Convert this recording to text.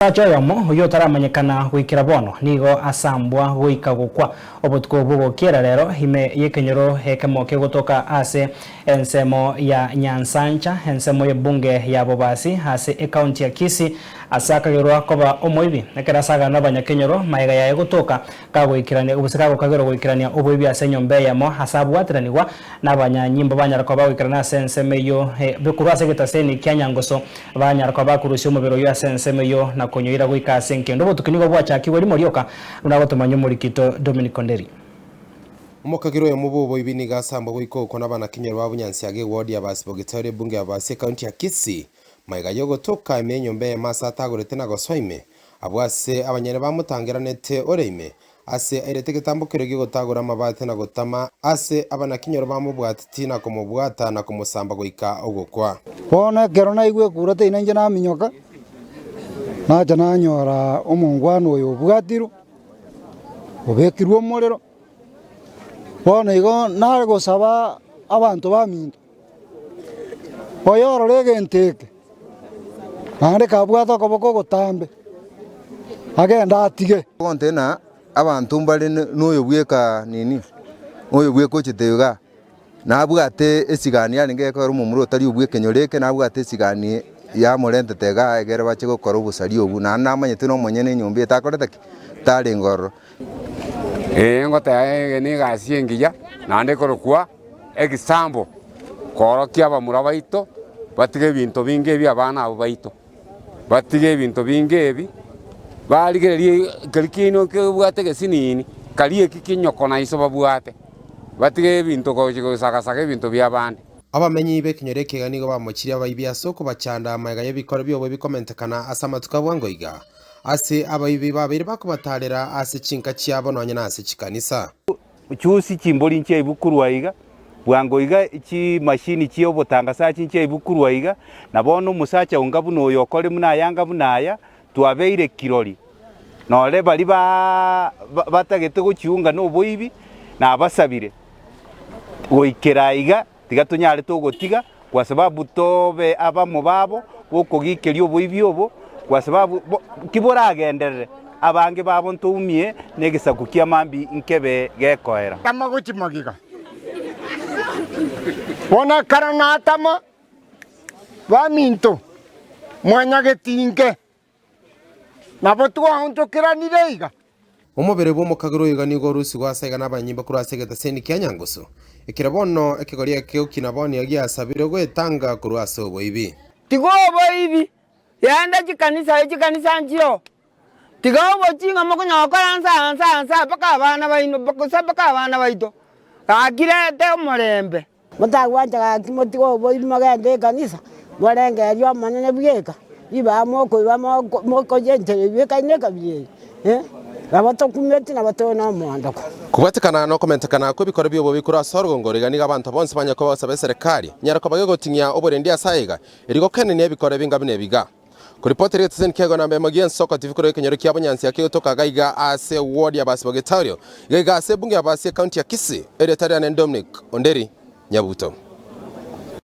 Omosacha oyomo oyio otaramanyekana goikera bono nigo asambwa goika gokwa obotuko bw'ogokiera rero ime y'ekenyoro ekemo kegotoka ase ensemo ya Nyansancha, ensemo y'ebunge ya Bobasi ase ekaunti ya Kisii ase akagerwa koba omoibi ekero asagana n'abanyakenyoro magega yaye gotoka kagoikerania gose kagokagerwa goikerania oboibi ase enyomba eyemo ase abwateranigwa nabanyanyimbo banyara koba bagoikerana ase ensemo eyio korwa ase egetaseni kia Nyangoso Banyara koba bakorusia omobere oyio ase ensemo eyio na konyoira goika ase enkendo. Obotuki nigo bwachakigwe rimo rioka, buna agotomanya omorikito Dominic Onderi. Omokagera oyomo bw'oboibi nigo asambwa goika okwo nabanakinyoro ba Bunyansiaga eward ya Basibogitari ebunge ya Bobasi ekaunti ya Kisii magega yogotoka ime yenyomba eyemo ase atagorete na gosoa ime abwo ase abanyene bamotangeranete ore ime Ase airete egetambo keria gi'ogotagora amabati na gotama ase abanakinyoro bamobwateti na komobwata na komosamba goika ogokwa. Bono ekero naigwa ekura teina inche naminyoka, nacha nanyora omongwana oyo obwatirwe, obekirwe omorero. Bono igo nare gosaba abanto baminto, oyorore egento eke, Naende kabwate okoboko ogotambe, agende atige. Ogonte ng'a abanto mbare noyo bweka nini, oyo bweka ochete igaa, nabwate esigani yarenge ekero omomura otari obwa ekenyoro eke nabwate esigani yamorentete igaa egere bache gokora obosaria obwo, naende namanyete na omonyene enyomba eye takorete ki? Tarenge ororo. Ee ngoteba eye na egasi engiya, naende ekorokwa egisambo, koorokia abamura baito batige ebinto binge ebi abana abwo baito, batige ebinto binge ebi, barigererie keria kiaino kebwate egesinini, karia eki kinyoko na iso babwate, batige ebinto gochi gosagasaga ebinto bia abande. Abamenyi b'ekenyoro eke iga nigo bamochirie abaibi ase okobachanda magega y'ebikoro bi'oboibi komentekana ase amatuko a bwango iga, ase abaibi babeire bakobatarera ase chinka chiabo nonya nase chikanisa. Chusi chimbori nchiaibukurwa iga, bwango iga chimashini chi'obotangasachi nchiaibukurwa iga, na bono omosacha onga buna oyo okore buna ayanga buna aya, twabeire kirori. Nore baria ba batagete gochiunga noboibi, nabasabire goikera aiga, tiga tonyare togotiga, kwa sababu tobe abamo babo bokogikeria oboibi obo, kwa sababu bo tiboragenderere, abange babo ntoumie negesaku kia mambia nkebe gekoera. Tama gochia magega. Bono ekero natama, baminto, mwanyagetinge. Nabo twaonchokeranire iga. Omobere bw'omokagera oyo iga nigo orusigwe ase iga nabanyimba korwa ase egetaseni kia Nyangusu. Ekero bono ekegori eke okina bono giasabire gwetanga korwa ase oboibi. Tiga oboibi, genda chikanisa, echikanisa nchiroo, tiga obochinga mokonyara gokora nsa nsa nsa mpaka abana baino gose mpaka abana baito, gaki reta omorembe. Motagwancha gaki motige oboibi mogende ekanisa, morengererie Omonene bweka, ribaga mokoiba mokoyia enchera eyio ekaina ekabira eye, eh, nabo tokumeti nabo tore nomoondoko. Kobwatekana nokomentekana kw'ebikoro bi'obobe korwa ase orogongo oroiga nigo abanto bonsi banyare koba bagosaba eserekari nyare koba gegoting'ia oborendi ase aiga, erio gokenenia ebikoro ebinga buna ebiga. Koripotera egeteseni kiaigwa namba emo gi'ensoko TV korwa ekenyoro kia Bonyansi akegotoka gaiga ase ward ya Basi Bogetario, gaiga ase ebunge ya Basi ecounty ya Kisii, erieta riane Dominic Onderi Nyabuto.